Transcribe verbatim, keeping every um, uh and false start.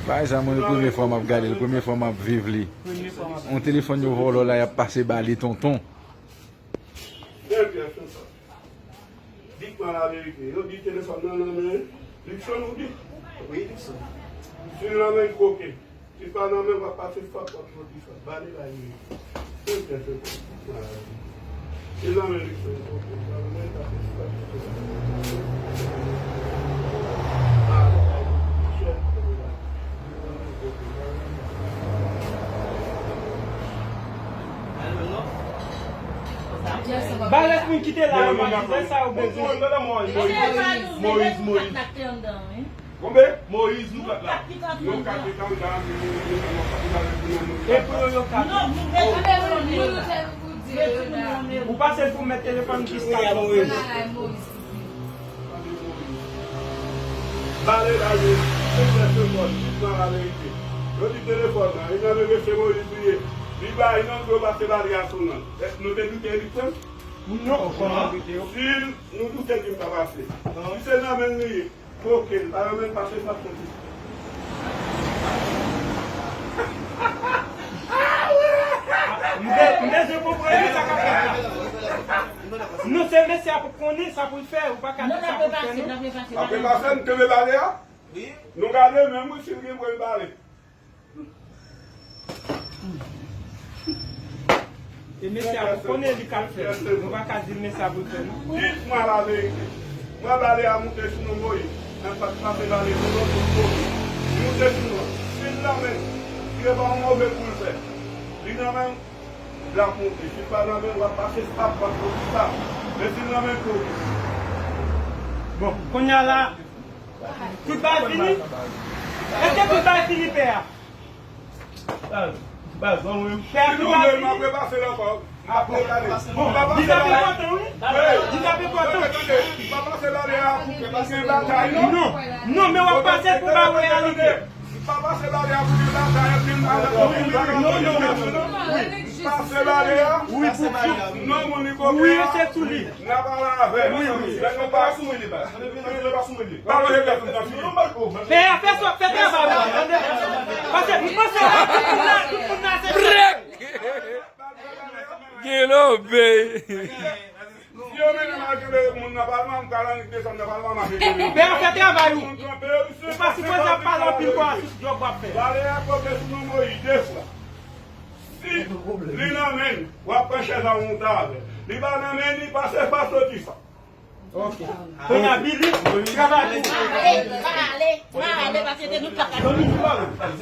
Bagay sa, mwen, se premye fwa m ap gade l, premye fwa m ap viv li. Yon telefòn yo vòlò la, y ap pase ba li, tonton. Bèl pyès, tonton. Di m laverite. Yo di telefòn nan nan men Luckson, ou di? Wi, Luckson. Si l nan men koken. Si l pa nan men, w ap pase fòt, w ap soti fòt. Ba li la, li. Tonton, tonton. Li nan men Luckson, koken. Li nan men, pase fòt. Ba li la, li. Chèf, li la. Ba lòt moun ki te la yo, Matizen, sa yo bezwen. Moyiz, Moyiz, Moyiz. Konbe? Moyiz, nou kat la. Nou kat ki t anndan, nou, nou, nou, nou, nou, nou, nou. E pou yo, yo kat. Ou pase l pou mèt telefòn ki Skype. Ba li la, li, se chèf lekòl, li pran laverite. Yo di telefòn nan, li nan men mesye Moyiz li ye. Li bay non, pou yo pase ba li a sou non. Nou te doute li, frè m? Non, kòman doute yo? Si nou doute li pa pase. Si se nan men li ye, koken, pa nan men pase sa soti. M be-, m bezwen konprann sa k ap fèt la. Non, se mesye a pou konnen sa pou l fè, ou pa ka di sa pou l fè, non. Apre pase, m kenbe bale a. Nou gade menm, wi, si l gen pou l bale. E mesye a, ou konnen li k ap fè. Nou pa ka di l mesye a pou l fè, non. Di mwen laverite. Mwen bale a moute sou non Moyiz. Mwen pa t pase bale sou non tout kote. Li moute sou non. Si l nan men, si e pa yon move kou l fè. Li nan men, l ap moute. Si l pa nan men, w ap pase sap, w ap soti sap. Men si l nan men koke. Bon, kounye a la, tout bagay fini? Èske tout bagay fini, pè a? Baz, baz, ban mwen. Pè a, tout bagay fini? Si nou vle, m ap repase l ankò. M ap repase l. Bon, li t ap enpòtan, wi. Li t ap enpòtan. Tande, tande. M pa pase bale a pou, pou gen batay, non. Non, non, men w ap pase l pou ba reyalite. M pa pase bale a pou gen batay, gen bagay. Non, non, non, non. Pase bale a. Wi, pou fi. Non, moun li koke a. Wi, se sou li. N a pale avè l. Wi, wi. Lè nou pa sou mwen li ba. Lè nou pa sou mwen li. Pa manje tèt nou nan figi. Pè a, fè sa, fè travay ou, tande? Paske m panse la, tout moun la, tout moun la, se Brek! Gen lobey. Si yo mennen m al kenbe moun nan palman, m ka annik desann nan palman, m al kenbe. Pè a, fè travay ou. Ou pa sipoze ap pale anpil kwa sou djòb w ap fè. Bale a koke sou non Moyiz de fwa. Si li nan men l, w ap pran chèz la monte avè l. Li pa nan men li, pase pa soti sa. Ok. Kounye a, Billy, travay pou ou. Mwen ale, mwen ale, mwen ale, paske se nou k ap